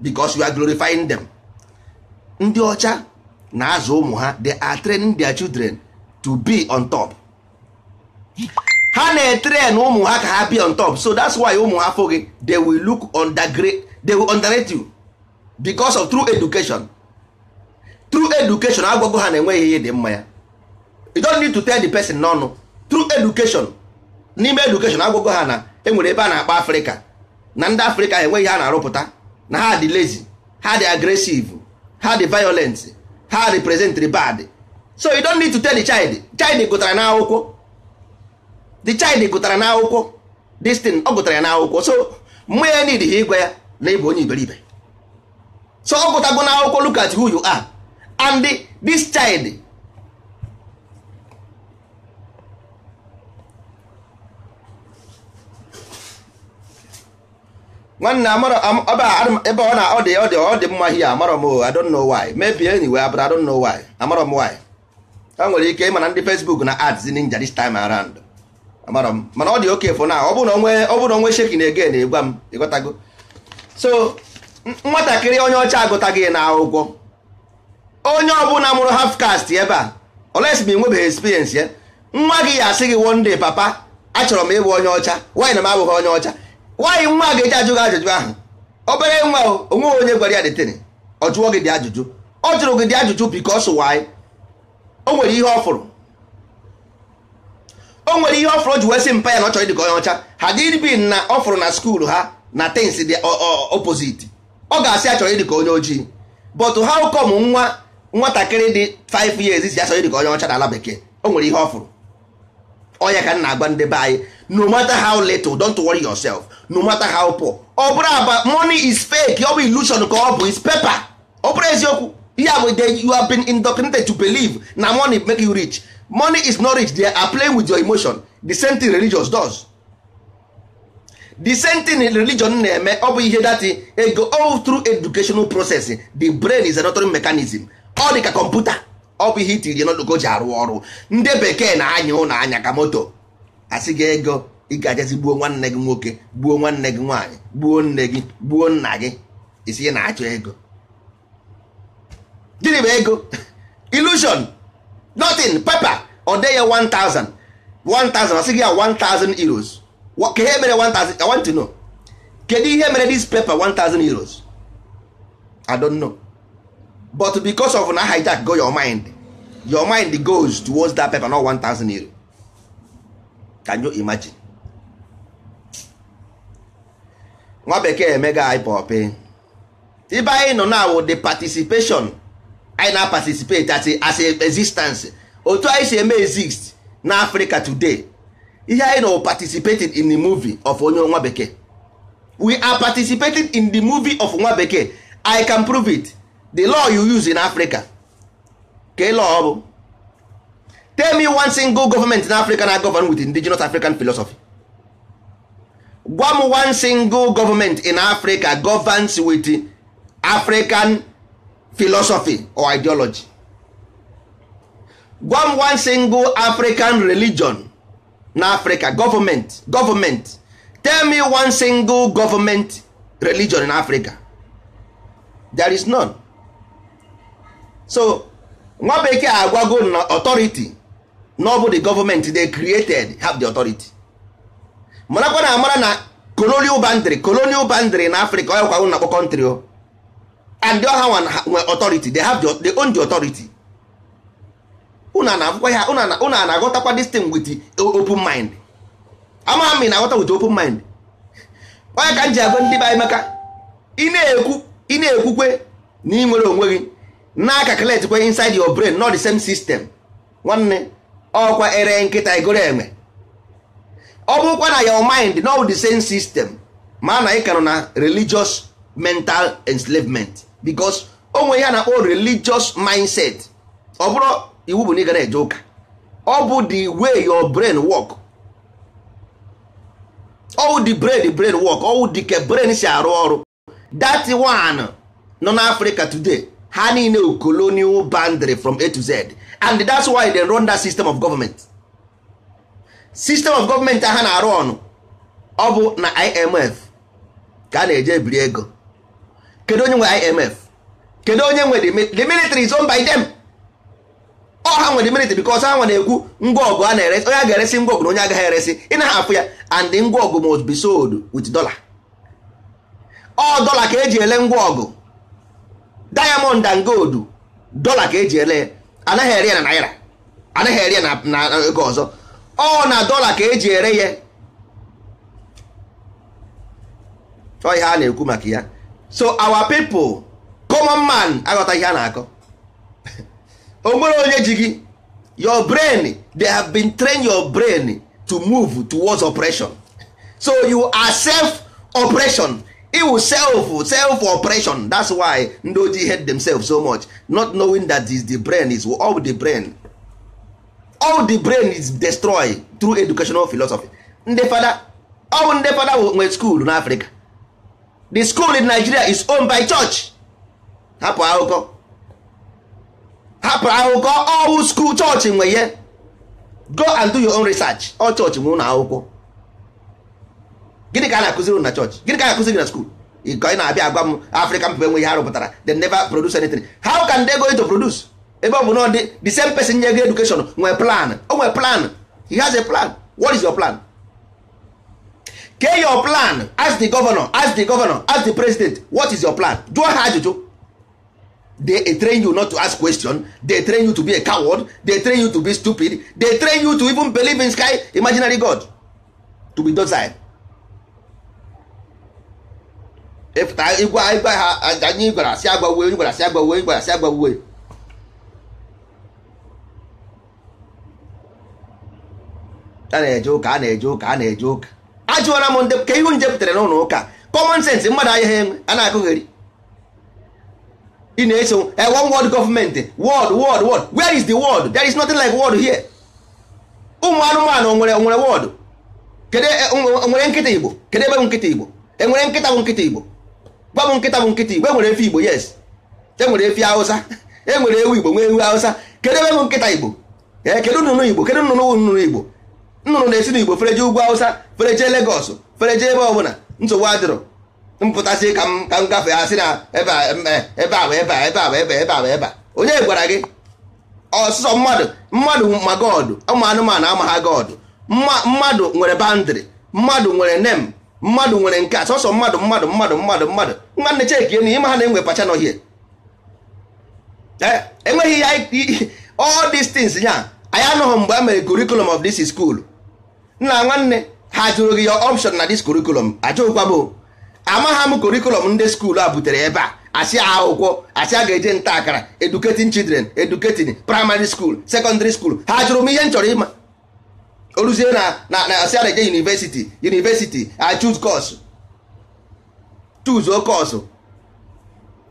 because you are glorifying them. Ndị ọcha na-azụ ụmụ ha, they are training their children to be on top. Ha na-etrain ụmụ ha ka ha be on top. So that's why ụmụ ha fụghị, they will look undergrade, they will underrate you because of through education. Through education agwago ha na-enweghị ihe dị mma ya. You don't need to tell the person n'ọnụ. Through education, n'ime education agwago ha na enwere ebe a na-akpọ Afrịka, na ndị Afrịka enweghị ha na-arụpụta, na ha dị lazy, ha dị aggressive, ha dị violent, ha represent the bad. So you don't need to tell the child. Child gụtara n'akwụkwọ, the child gụtara n'akwụkwọ this thing, ọ gụtara ya n'akwụkwọ. So mmụ ya need ha ịgwa ya na ịbụ onye iberibe. So ọ gụtago n'akwụkwọ, look at who you are. And this child nwanne amara ebe ọ na ọ dị ọ dị ọ dị mma here, amara m, I don't know why, maybe anyway, but I don't know why, amara m why. Ha nwere ike ịma na ndị Facebook na ads ninja this time around, amara m, mana ọ dị okay for now. Ọ bụrụ na onwe, ọ bụrụ na onwe shaking again, egwa m, ịghọtago. So nwatakịrị onye ọcha agụtaghị na akwụkwọ, onye ọbụla mụrụ half caste ebe a, unless ma ị nwebeghị experience ya, nwa gị ya asị gị one day, papa, achọrọ m ịbụ onye ọcha, why na m abụghị onye ọcha? Nwaanyị nwa ga-eji ajụ gị ajụjụ ahụ. Obere nwa onweghị onye gwara ya dịtịrị, ọ jụọ gị dị ajụjụ, ọ jụrụ gị dị ajụjụ because why? O nwere ihe ọ fụrụ, o nwere ihe ọ fụrụ o ji wee sị mpa ya na ọ chọrọ ịdị ka onye ọcha. Ha dịrị na ọ fụrụ na skuul ha na things dị opposite, ọ ga-asị ya chọrọ ịdị ka onye ojii. But how come nwa nwatakịrị dị 5 years si achọrọ ịdị ka onye ọcha n'ala bekee? O nwere ihe ọ fụrụ. Ọ ya ka m na-agwa ndị be anyị, no matter how little, don't worry yourself, no matter how poor, ọ bụrụ aba money is fake, ọ bụ illusion ka ọ bụ, is paper, ọ bụrụ eziokwu. Ihe a bụ you have been indoctrinated to believe na money make you rich. Money is not rich. They are playing with your emotion. The same thing religious does. The same thing religion na-eme, ọ bụ ihe that ego all through educational process. The brain is an autonomous mechanism. Ọ dị ka kọmputa, ọ bụ ihe itiri n'ọdụgo ji arụ ọrụ. Ndị bekee na-anya ụlọ anya ka moto. Asị gị ego, ị ga-ajazi gbuo nwanne gị nwoke, gbuo nwanne gị nwaanyị, gbuo nne gị, gbuo nna gị, isi ị na-achọ ego. Gịnị bụ ego? Illusion. Nothing. Paper. Ọ dị ya 1000 1000, asị gị ya 1000 euros. Ka ihe mere 1000? I want to know. Kedu ihe mere this paper 1000 euros? I don't know. But because of na hijack go your mind, your mind goes towards that paper, not 1000 euro. Can you imagine? Nwa bekee emega anyị pọpị. Ibe anyị nọ now, the participation anyị na participate as a existence. Otu anyị si eme exist na Africa today, ihe anyị nọ participating in the movie of onye nwa bekee. We are participating in the movie of nwa bekee. I can prove it. The law you use in Africa, ke law ọ bụ? Tell me one single government in Africa na govern with indigenous African philosophy. Gwa m one single government in Africa governs with African philosophy or ideology. Gwa m one single African religion na Africa government. Government. Tell me one single government religion in Africa. There is none. So nwa bekee agwago na authority, na ọ bụ the government they created have the authority. Marakwa na amara na colonial boundary na Africa, ọ kwa na akpọ country o. And the other one nwe authority, they have they own the authority. Una na-afụkwa ya, una na-aghọtakwa this thing with open mind. Ama m na-aghọta with open mind. Onye ka m ji agwa ndị be anyị maka ị na-ekwukwe na ị nwere onwe gị, na calculate kwe inside your brain, not the same system. Nwanne, ọkwa ere nkịta igoro enwe. Ọ bụrụkwa na your mind not the same system, ma na ị ka nọ na religious mental enslavement, because o nwere ihe a na-akpọ religious mindset. Ọ bụrụ iwu bụ na ị ga na-eje ụka, ọ bụ the way your brain work. All the brain work, all the ka brain si arụ ọrụ. That one nọ na Africa today, ha niile colonial boundary from A to Z, and that's why they run that system of government. System of government ha na-arụ ọnụ, ọ bụ na IMF ka a na-eje ebiri ego. Kedu onye nwe IMF? Kedu onye nwe the military is owned by them. Ọ ha nwe the military because ha nwe na-ekwu ngwa ọgụ a na-eresi, onye a ga-eresi ngwa ọgụ na onye agaghị eresi, ị naghị afụ ya. And ngwa ọgụ must be sold with dollar. Ọ dollar ka eji ele ngwa ọgụ. Diamond and gold, dollar ka eji ele. Anaghị ere ya na naira, anaghị ere ya na ego ọzọ. Ọ na dollar ka eji ere ya. Ọ ihe a na-ekwu maka ya. So our people, common man, aghọta ihe a na-akọ. O nwere onye ji gị. Your brain, they have been trained your brain to move towards oppression. So you are self oppression. It will self oppression. That's why ndị ojii hate themselves so much, not knowing that is the brain is all the brain. All the brain is destroyed through educational philosophy. Ndị fada, all ndị fada nwe school na Africa. The school in Nigeria is owned by church. Hapụ akụkọ. Hapụ akụkọ, all school church nwe ya. Go and do your own research. All church nwe ụlọ akwụkwọ. Gịnị ka a na-akụziri na church? Gịnị ka a na-akụziri na school? Ị na-abịa agwa m African people enweghị ha rụpụtara. They never produce anything. How can they go to produce? Ebe ọ bụ na the same person nye gị education nwee plan. O nwee plan. He has a plan. What is your plan? Ke your plan? Ask the governor, ask the governor, ask the president. What is your plan? Jụọ ha ajụjụ. They train you not to ask question. They train you to be a coward. They train you to be stupid. They train you to even believe in sky imaginary God, to be docile. Ịgwa ha anyị gwara asị agbawe, gwara asị agbawe, gwara asị agbawe. A na-eje ụka, a na-eje ụka, a na-eje ụka. Ajụọla m ndị ka ihu nje pụtara n'ụlọ ụka. Common sense mmadụ ahịa enwe a na-akụgheri. Ị na-eso one world government, world, world, world. Where is the world? There is nothing like world here. Ụmụ anụmanụ nwere world. Kedu enwere nkịta Igbo? Kedu ebe bụ nkịta Igbo? Enwere nkịta bụ nkịta Igbo? Gwa m nkịta bụ nkịta Igbo. Enwere efi Igbo, yes. Enwere efi Hausa, enwere ewu Igbo, nwee ewu Hausa. Kedu ebe bụ nkịta Igbo? Ee, kedu nnụnụ Igbo? Kedu nnụnụ bụ nnụnụ Igbo? Nnụnụ na-esi n'Igbo fereje ugwu Hausa, fereje Lagos, fereje ebe ọbụla. Nsogbu adịrọ. Mpụtasị ka m ka m gafee, asị na ebe a, ebe a bụ ebe a, ebe a bụ ebe, ebe a bụ ebe a. Onye gwara gị? Ọsụsọ mmadụ, mmadụ ma God, ụmụ anụmanụ ama ha God. Mmadụ nwere boundary, mmadụ nwere name, mmadụ nwere nke a. Sọsọ mmadụ, mmadụ, mmadụ, mmadụ, mmadụ. Nwanne, chekie na ịma ha na-enwe pacha nọ. Hie enweghị ya. All these things ya, anyị anụghị mgbe a mere curriculum of this school. Nna, nwanne, ha jụrụ gị your option na this curriculum? Ajụghịkwa m. Amagha m curriculum ndị school a butere ebe a. Asị akwụkwọ, asị a ga-eje nta akara, educating children, educating primary school, secondary school. Ha jụrụ m ihe m chọrọ ịma? Oruzie na asị a na-eje university, university, I choose course, choose o course.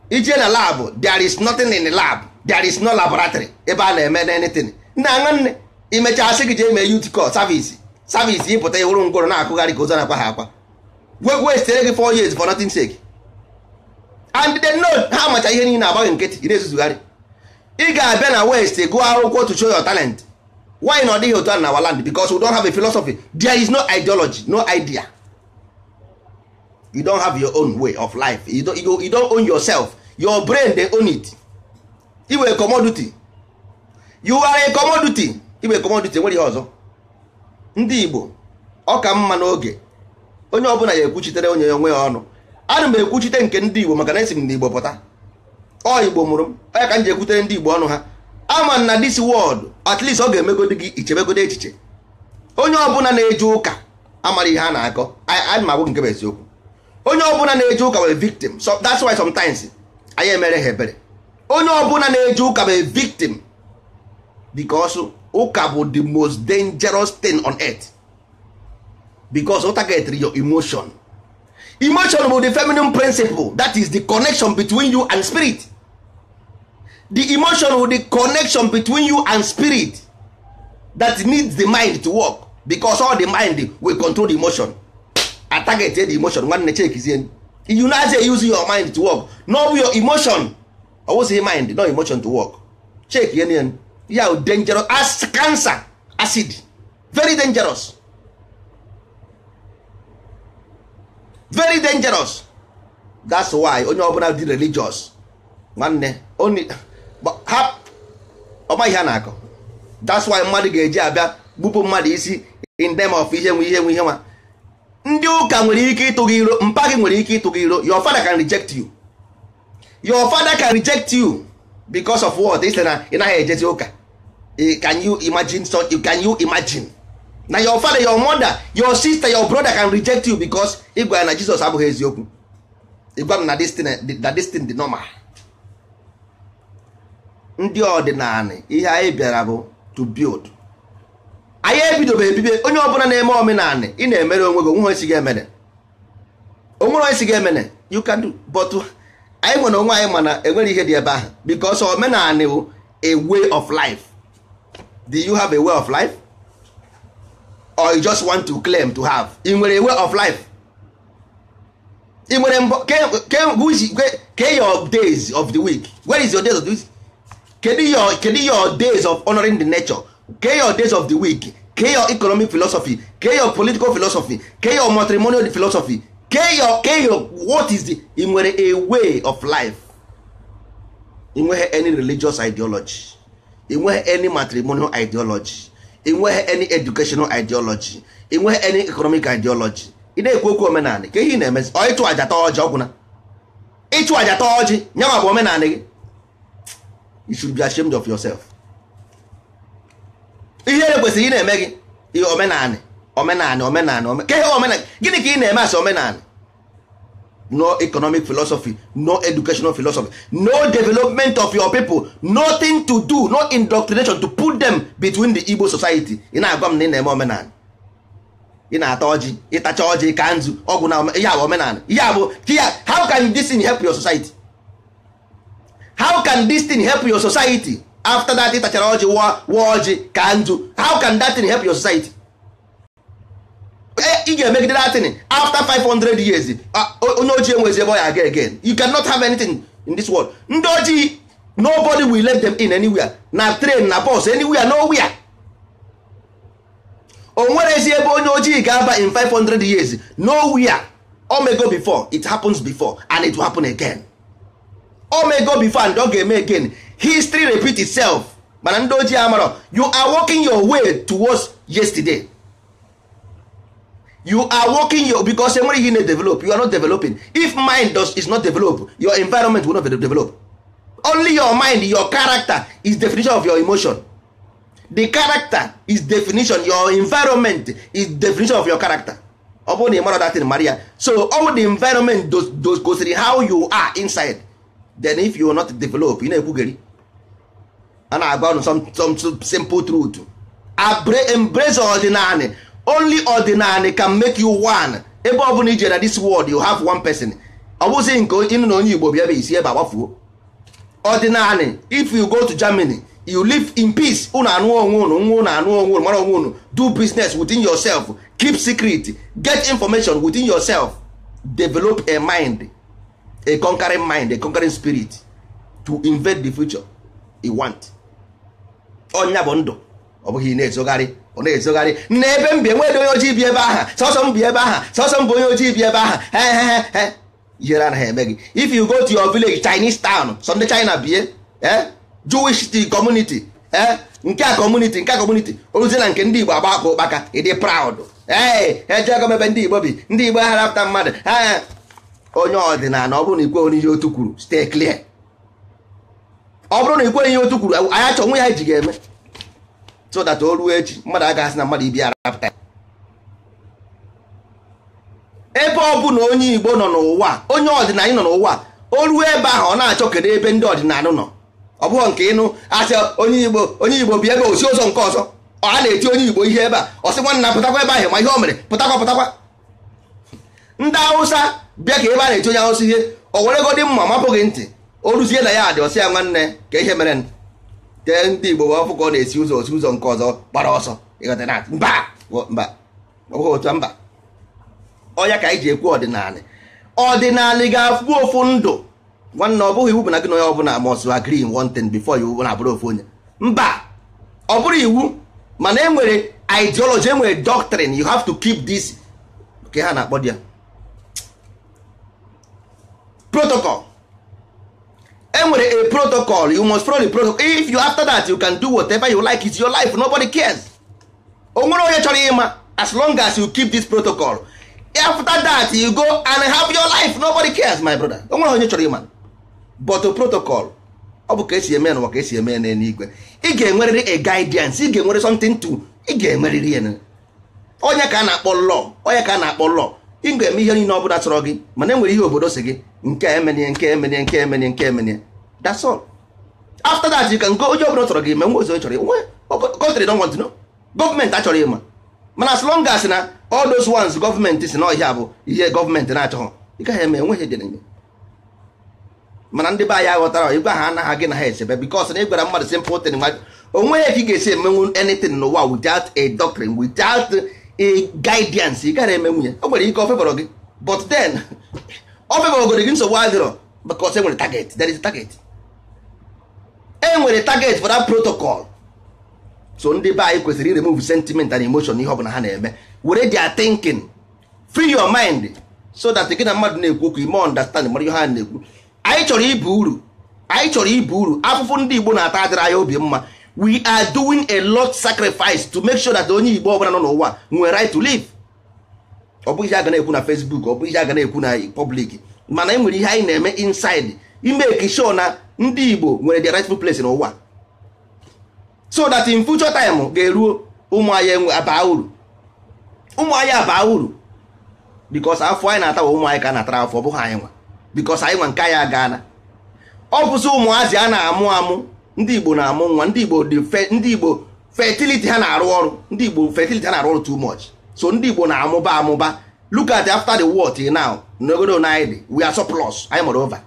Ije na lab, there is nothing in the lab, there is no laboratory ebe a na-eme anything. Nna, nwanne, imecha, asị gị jee mee youth corps service, service. Ịpụta, ịhụrụ ngwụrụ na-akụgharị ka ụzọ na-akwa ha akwa. Wastere gị 4 years for nothing sake. And they know, ha macha ihe niile, agbaghị nkịtị. Ị na-ezuzugharị. Ị ga-abịa na west gụọ akwụkwọ to show your talent. Why na ọ dịghị otu a na our land? Because we don't have a philosophy. There is no ideology, no idea. You don't have your own way of life. You don't own yourself. Your brain, they own it. You a commodity. You are a commodity. You a commodity. Nwere ihe ọzọ. Ndị Igbo, ọ ka mma n'oge onye ọbụla ya ekwuchitere onye ya onwe ya ọnụ. Ana m ekwuchite nke ndị Igbo maka na esi m n'Igbo pụta. Ọ Igbo mụrụ m, onye ka m ji ekwutere ndị Igbo ọnụ ha. Ama na this world, at least ọ ga-emegodi gị ichebegodi echiche. Onye ọbụla na-eje ụka amara ihe a na-akọ. Ana m agwụ nke bụ eziokwu. Onye ọbụla na-eje ụka bụ victim. So that's why sometimes anyị emere ha ebere. Onye ọbụla na-eje ụka bụ victim, because ụka bụ the most dangerous thing on earth, because ọ target your emotion. Emotion bụ the feminine principle. That is the connection between you and spirit. The emotion bụ the connection between you and spirit that needs the mind to work, because all the mind will control the emotion. A target the emotion. Nwanne, chekizie. You know say use your mind to work, no your emotion. Ọwụsị mind, no emotion to work. Check yen ya, dangerous as cancer acid, very dangerous, very dangerous. That's why onye ọbụla dị religious, nwanne, ha ọma ihe a na-akọ. That's why mmadụ ga-eji abịa gbupụ mmadụ isi in name of ihe nwe, ihe nwe, ihe nwa. Ndị ụka nwere ike ịtụ gị iro. Mpa gị nwere ike ịtụ gị iro. Your father can reject you. Your father can reject you because of what? Ị sị na ị naghị ejezi ụka. Can you imagine? So can you imagine na your father, your mother, your sister, your brother can reject you because ị gwara na Jizọs abụghị eziokwu? Ịgwa m na this thing, na this thing dị normal. Ndị ọdịnala, ihe anyị bịara bụ to build. Anyị ebidobe ebibe. Onye ọbụla na-eme omenala, ị na-emere onwe gị. Onwe isi ga-emene, onwere onye si ga-emene. You can do, but anyị nwere onwe anyị, mana enwere ihe dị ebe ahụ, because omenala bụ a way of life. Do you have a way of life, or you just want to claim to have? Ị nwere a way of life? Ị nwere mbọ ke your days of the week? Where is your days of the week? Kedu your days of honoring the nature? Ke your days of the week? Ke your economic philosophy? Ke your political philosophy? Ke your matrimonial philosophy? Ke your what is the? Ị nwere a way of life? Ị nweghị any religious ideology, ị nweghị any matrimonial ideology, ị nweghị any educational ideology, ị nweghị any economic ideology. Ị na-ekwu okwu omenala ka ihe ị na-emezi. Ọ ịchụ aja, taa ọjị, ọgwụna. Ịchụ aja, taa ọjị, nyanwa bụ omenala gị. You should be ashamed of yourself. Ihere kwesịrị ị na-eme gị. Ihe omenala, omenala, omenala, ka ihe omenala gịnị ka ị na-eme asị omenala? No economic philosophy, no educational philosophy, no development of your people, nothing to do, no indoctrination to put them between the Igbo society. Ị na-agwa m na ị na-eme omenala? Ị na-ata ọjị, ịtacha ọjị ka nzu ọgwụ na ihe bụ omenala. Ihe a bụ how can this thing help your society? How can this thing help your society after that? Ịtachara ọjị, wụọ ọjị ka nzu, how can that thing help your society? Ị ga-emegide datin after 500 years, onye ojii enwezi ebe ọ ya aga again. You cannot have anything in this world. Ndị ojii, nobody will let them in anywhere, na train, na bus, anywhere, nowhere. O nwerezi ebe onye ojii ga-aba in 500 years, nowhere. Omego before, it happens before and it will happen again. Omego before and ọ ga-eme again. History repeat itself. Mana ndị ojii amarọ, you are walking your way towards yesterday. You are working your, because enwere ihe na-develop, you are not developing. If mind is not develop, your environment will not develop. Only your mind, your character is definition of your emotion. The character is definition, your environment is definition of your character. Ọ bụrụ na ị mara that thing, mara ya. So all the environment does gosiri how you are inside. Then if you are not develop, ị na-ekwugheri. A na-agwa unu some simple truth. Embrace ọdịnala. Only ọdịnala can make you one. Ebe ọ bụla ije na this world, you have one person. Ọ bụzi nke ịnụ na onye Igbo bịa ebe isi ebe agbafuo. Ọdịnala, if you go to Germany, you live in peace. Unu anụ onwe unu, nwa unu anụ onwe unu, mara onwe unu. Do business within yourself, keep secret, get information within yourself, develop a mind, a conquering mind, a conquering spirit to invade the future you want. Ọnya bụ ndụ. Ọ bụghị na-ezogharị, ọ na-ezogharị na ebe m bi enweghị onye ojii bi ebe aha, sọsọ m bi ebe aha, sọsọ m bụ onye ojii bi ebe aha. He ihere anaghị eme gị. If you go to your village, Chinese town, some ndị China bie, Jewish community, nke a community, nke a community, oruzie na nke ndị Igbo agba aka ụkpaka, ịdị proud. Ee, ejego m ebe ndị Igbo bi, ndị Igbo harapụta mmadụ. Onye ọdịnala, ọ bụrụ na ikwe ihe otu kwuru, stay clear. Ọ bụrụ na ikwe ihe otu kwuru, anyị achọ nwe ya ji ga-eme, so that o ruo echi mmadụ agaghị asị na mmadụ ibi arapụta. Ebe ọ bụ na onye Igbo nọ n'ụwa, onye ọdịnala nọ n'ụwa, o ruo ebe ahụ ọ na-achọ kedu ebe ndị ọdịnala nọ. Ọ bụghị nke ịnụ asị onye Igbo, onye Igbo bi ebe osi ụzọ nke ọzọ, ọ na-eti onye Igbo ihe ebe a, ọ sị nwanna pụtakwa ebe ahụ, ma ihe o mere pụtakwa pụtakwa. Ndị Hausa bịa ka ebe a na-eti onye Hausa ihe, o were godị mma mapụghị ntị, o ruzie na ya dị ọsị ya nwanne ka ihe mere tee ndị Igbo bụ ọfụ ka ọ na-esi ụzọ osi ụzọ nke ọzọ gbara ọsọ. Ịghọta na mba mba, ọ bụghị otu mba. Ọya ka anyị ji ekwu ọdịnala. Ọdịnala ga-afụ ofu ndụ nwanne. Ọ bụghị iwu bụ na gị na onye ọbụla must agree in one thing before you na abụrụ ofu onye. Mba, ọ bụrụ iwu, mana e nwere ideology, e nwere doctrine. You have to keep this ka ha na-akpọ ya protocol. E nwere a protocol, you must follow the protocol. If you after that, you can do whatever you like, it's your life, nobody cares. O nwere onye chọrọ ịma, as long as you keep this protocol. After that, you go and have your life, nobody cares, my brother. O nwere onye chọrọ ịma, but protocol, ọ bụ ka esi eme n'ụwa ka esi eme n'eluigwe. Ị ga-enwerịrị a guidance, ị ga-enwere something to, ị ga-enwerịrị ya. Onye ka a na-akpọ law, onye ka a na-akpọ law. Ị ga-eme ihe niile ọbụla chọrọ gị, mana enwere ihe obodo si gị nke emenie, nke emenie, nke emenie, nke emenie. That's all. After that, you can go. Onye ọbụla chọrọ gị eme nwe ụzọ chọrọ nwe. Country don't want to know, gọọmenti achọrọ ịma, mana as long as na all those ones gọọmenti si na ọhịa bụ ihe gọọmenti na-achọghị, ị gaghị eme, enweghị dị n'ime. Mana ndị be anyị aghọtara ịgwa ha anaghị gị na ha esebe, because na ị gwara mmadụ simple thing, onweghị ka ị ga-esi emenwu anything n'ụwa without a doctrine, without a guidance. Ị gaghị emenwu ya. O nwere ike ọ fevọrọ gị, but then ọ fevọrọ gị, nsogbu adịrọ, because e nwere target. There is a target, e nwere target for that protocol. So ndị be anyị kwesịrị remove sentiment and emotion ihe ọbụla ha na-eme, were their thinking, free your mind, so that gị na mmadụ na-ekwu okwu, ime understand, mara ihe ha na-ekwu. Anyị chọrọ ibu uru, anyị chọrọ ibu uru. Afụfụ ndị Igbo na-ata adịrị anyị obi mma. We are doing a lot sacrifice to make sure that onye Igbo ọbụla nọ n'ụwa nwere right to live. Ọ bụghị ihe a ga na-ekwu na Facebook, ọ bụghị ihe a ga na-ekwu na public, mana e nwere ihe anyị na-eme inside ime sure na ndị Igbo nwere the rightful place n'ụwa, so that in future time ga-eruo, ụmụ anyị enwe abaa uru, ụmụ anyị abaa uru, because afọ anyị na-ata bụ ụmụ anyị ka a na-atara afọ, ọ bụghị anyị nwa, because anyị nwa nke anyị agaana. Ọ bụzi ụmụazị a na-amụ amụ. Ndị Igbo na-amụ nwa, ndị Igbo dị, ndị Igbo fertility ha na-arụ ọrụ, ndị Igbo fertility ha na-arụ ọrụ too much. So ndị Igbo na-amụba amụba. Look at after the war till now, n'ogodo na anyị dị, we are surplus, anyị mụrụ over.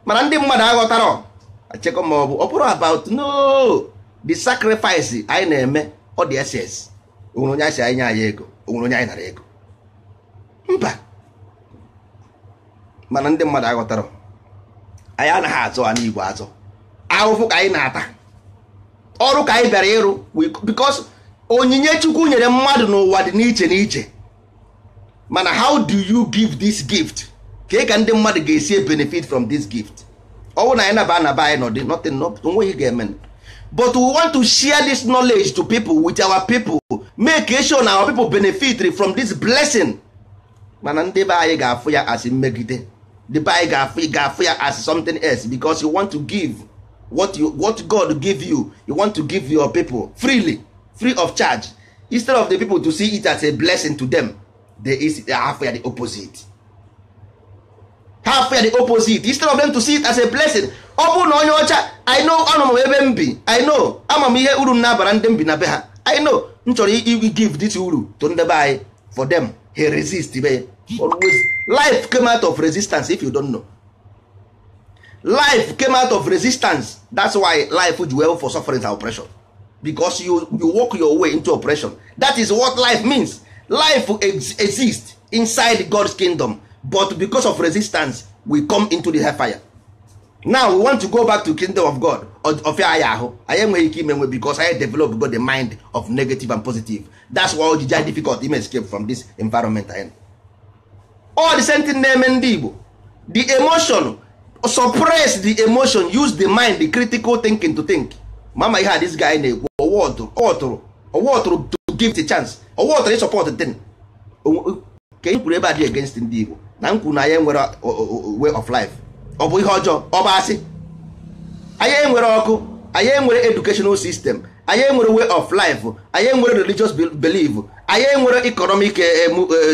Mana ndị mmadụ aghọtara achekọ ma ọ bụ ọ bụrụ about no the sacrifice anyị na-eme, ọ dị ss. Onwere onye anyị si anyị nye anyị ego? Onwere onye anyị nara ego? Mba. Mana ndị mmadụ aghọtara anyị anaghị azụ anyị igwe azụ. Ahụhụ ka anyị na-ata, ọrụ ka anyị bịara ịrụ, because onyinye Chukwu nyere mmadụ n'ụwa dị n'iche n'iche. Mana how do you give this gift? Ka ka ndị mmadụ ga-esi benefit from this gift? Ọ bụrụ na anyị naba anaba anyị nọdị nothing, onweghị ga-eme. But we want to share this knowledge to people, with our people, make sure na our people benefit from this blessing. Mana ndị be anyị ga-afụ ya as mmegide, ndị be anyị ga-afụ ya as something else, because you want to give what God give you, you want to give your people freely, free of charge. Instead of the people to see it as a blessing to them, they is half ya the opposite. Half ya the opposite. Instead of them to see it as a blessing. Ọ bụrụ na onye ọcha, I know, anọ m ebe m bi, I know, ama m ihe uru m na-abara ndị m bi na be ha. I know, m chọrọ give this uru to ndị be anyị, for them, he resist be. Always, life came out of resistance, if you don't know. Life came out of resistance. That's why life would well for suffering and oppression. Because you walk your way into oppression. That is what life means. Life exists inside God's kingdom, but because of resistance, we come into the hellfire. Now we want to go back to kingdom of God. Of ahụ anyị enweghị ike imenwe, because I develop got the mind of negative and positive. That's why it's difficult to escape from this environment. All the same thing na-eme ndị Igbo. The emotion, suppress the emotion, use the mind, the critical thinking to think. Mama, ihe a this guy na-ekwu, ọwọtụrụ to give the chance, ọwọtụrụ support the thing. Ka e kwuru ebe a dị against ndị Igbo na nkwu na anyị nwere way of life. Ọ bụ ihe ọjọọ, ọ bụ asị. Anyị enwere ọkụ, anyị enwere educational system, anyị enwere way of life, anyị enwere religious belief, anyị enwere economic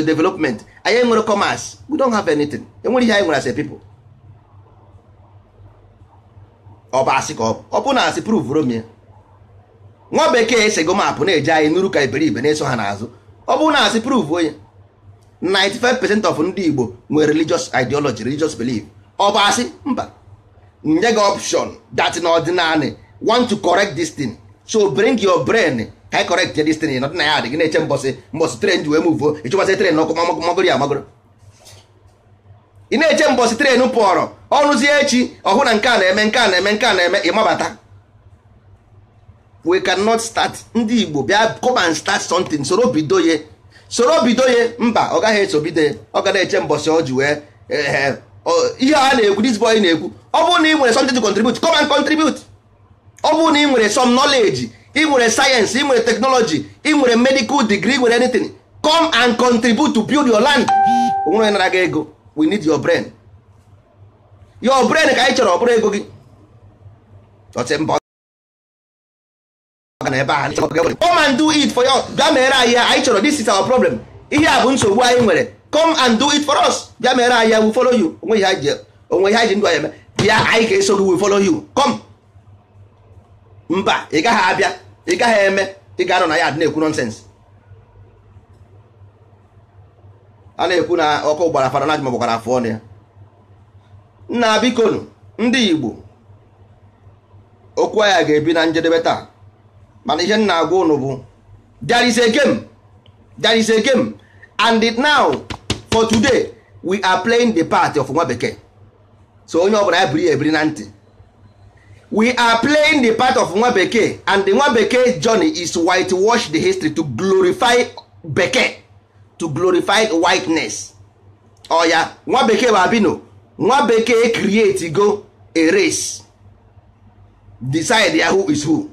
development, anyị enwere commerce. We don't have anything. Enwere ihe anyị nwere as a people. Ọ bụ asị ka ọ bụ na asị prove romie. Nwa bekee esego mapụ na-eji anyị nụrụ ka iberibe na-eso ha n'azụ. Ọ bụ na asị prove onye 95% of ndị Igbo nwere religious ideology, religious belief. Ọ bụ asị? Mba. Nye gị option that na ọdịnala want to correct this thing, so bring your brain ka anyị correct this thing. Nọdị na ya adị gị na-eche mbọsị mbọsị tren ji wee move, ịchụkwasị tren n'ọkụ magoro ya amagoro. Ị na-eche mbọsị tren pụọrọ ọrụzie echi ọhụ na nke a na-eme, nke a na-eme, nke a na-eme, ịmabata. We cannot start. Ndị Igbo bịa come and start something. Soro bido ye, soro bido ye. Mba, ọ gaghị eso bido ye. Ọ ga na-eche mbọsị ọ ji wee ihe a na-ekwu, this boy na-ekwu. Ọ bụrụ na ị nwere something to contribute, come and contribute. Ọ bụrụ na ị nwere some knowledge, ị nwere science, ị nwere technology, ị nwere medical degree, ị nwere anything, come and contribute to build your land. Onwere onye nara gị ego. We need your brain. Your brain ka anyị chọrọ, ọ bụrụ ego gị. Come and do it for you. Bịa mere anyị ya, anyị chọrọ. This is our problem. Ihe a bụ nsogbu anyị nwere. Come and do it for us. Bịa mere anyị ya, we follow you. Onwe ihe anyị ji ndụ anyị eme. Bịa, anyị ga-eso gị, we follow you. Come. Mba, ị gaghị abịa, ị gaghị eme, ị ga-anọ na ya na-ekwu nonsense. A na-ekwu na ọkụ gbara fara na gbakwara afọ ọnụ ya. Nna bikonu, ndị Igbo, okwu anyị ga-ebi na njedebe taa. Mana ihe nna agwa unu bụ there is a game, there is a game, and it now for today we are playing the part of nwa bekee. So onye ọbụla ya biri ebiri na ntị. We are playing the part of nwa bekee, and the nwa bekee journey is whitewash the history to glorify bekee, to glorify whiteness. Oya, nwa bekee bụ abino. Nwa bekee create go a race, decide ya who is who.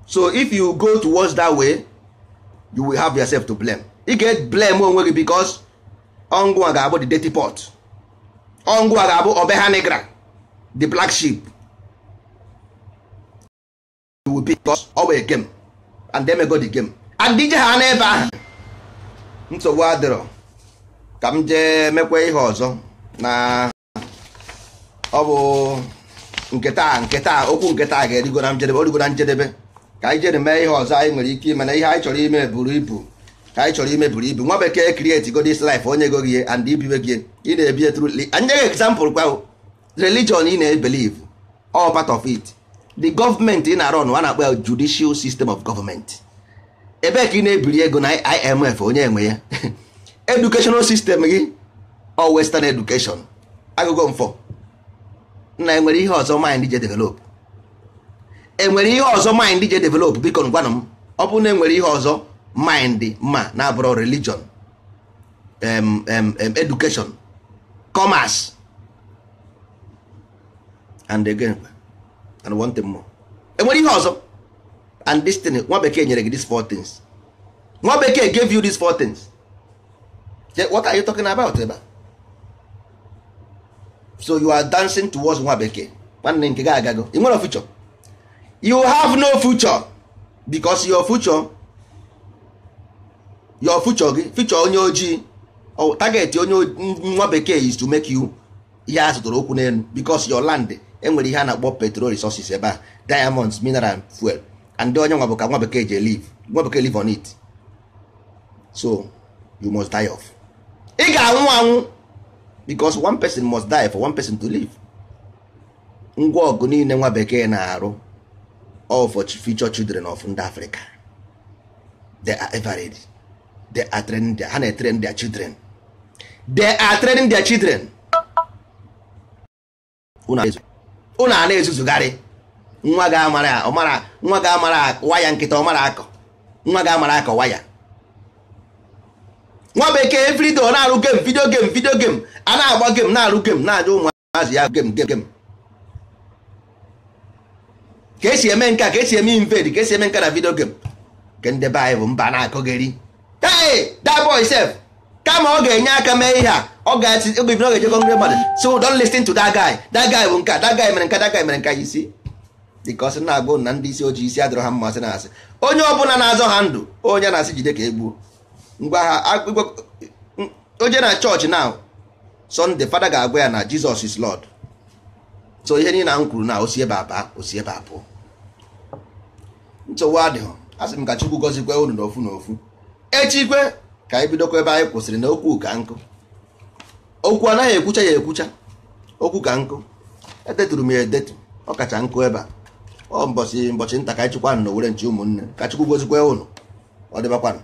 So if you go towards that way, you will have yourself to blame. You get blame onwe gị, because ọngwa ga-abụ the dirty pot, ọngwa ga-abụ obeha negra, the black sheep. You will be because ọ bụ a game, and them go the game, and ije ha n'ebe ahụ. Nsogbu adịrọ. Ka m jee mekwa ihe ọzọ na ọ bụ nketa nketa okwu nketa ga-erigo na njedebe, origo na njedebe. Ka anyị jere mee ihe ọzọ anyị nwere ike ime, na ihe anyị chọrọ ime buru ibu. Ka anyị chọrọ ime buru ibu. Nwa bekee create go this life, onye go gị and ibiwe gị, ị na-ebi truly. Anyị nye example kwa religion ị na-ebelieve, all part of it. The government ị na-arụ ọnụ a na-akpọ ya judicial system of government. Ebee ka ị na-ebiri ego na IMF onye enwe ya? Educational system gị ọ western education. Agụgụ mfọ na enwere ihe ọzọ mind je develop? Enwere ihe ọzọ mind je develop? Biko gwanụ m, ọ bụrụ na enwere ihe ọzọ mind ma na-abụrụ religion, education, commerce, and again and one thing more, enwere ihe ọzọ? And this thing nwa bekee nyere gị, these four things, nwa bekee gave you these four things. What are you talking about ebe a? So you are dancing towards nwa bekee. Nwanne, nke gị agago. Ị nwere future? You have no future, because your future, your future gị, future onye ojii, target onye nwa bekee is to make you ihe a zụtara okwu n'elu, because your land enwere ihe a na-akpọ petrol resources ebe a, diamonds, mineral, fuel, and onye nwa bụ ka nwa bekee je live, nwa bekee live on it. So you must die off. Ị ga-anwụ anwụ, because one person must die for one person to live. Ngwa ọgụ niile nwa bekee na-arụ, all for future children of ndị Africa. They are ever ready. They are training their, ha na-train their children. They are training their children. Unu a na-ezuzugharị. Nwa ga-amara ọmara, nwa ga-amara waya nkịta ọmara akọ, nwa ga-amara akọ waya. Nwa bekee everyday ọ na-arụ game, video game, video game, a na-agba game, na-arụ game, na-ajụ ụmụazị ya game, game, game, ka esi eme nka, ka esi eme invade, ka esi eme nka na video game. Ke ndị be anyị bụ mba na-akọgheri. Hey, that boy sef, kama ọ ga-enye aka mee ihe a, ọ ga-ejekọ ndị mmadụ, so don't listen to that guy, that guy bụ nka, that guy mere nka, that guy mere nka. Isi because na-agụ na ndị isi ojii isi adịrọ ha mma, sị na-asị onye ọbụla na-azọ ha ndụ, onye na-asị jide ka egbuo ngwa ha. Oje na chọọchị now Sunday, fada ga-agwa ya na Jesus is Lord. So ihe niile m kwuru na osi ebe a, osi ebe a pụọ, nsogbu adịghị. Asị m ka Chukwu gọzikwe unu n'ofu n'ofu. Echikwe ka anyị bidokwa ebe anyị kwụsịrị na okwu ka nkụ. Okwu anaghị ekwucha ya ekwucha, okwu ka nkụ. Edeturu m ya edetu, ọ kacha nkụ ebe a. Ọ mbọchị mbọchị nta ka anyị chụkwa na owere nchi. Ụmụnne, ka Chukwu gọzikwe unu. Ọ dịbakwanụ.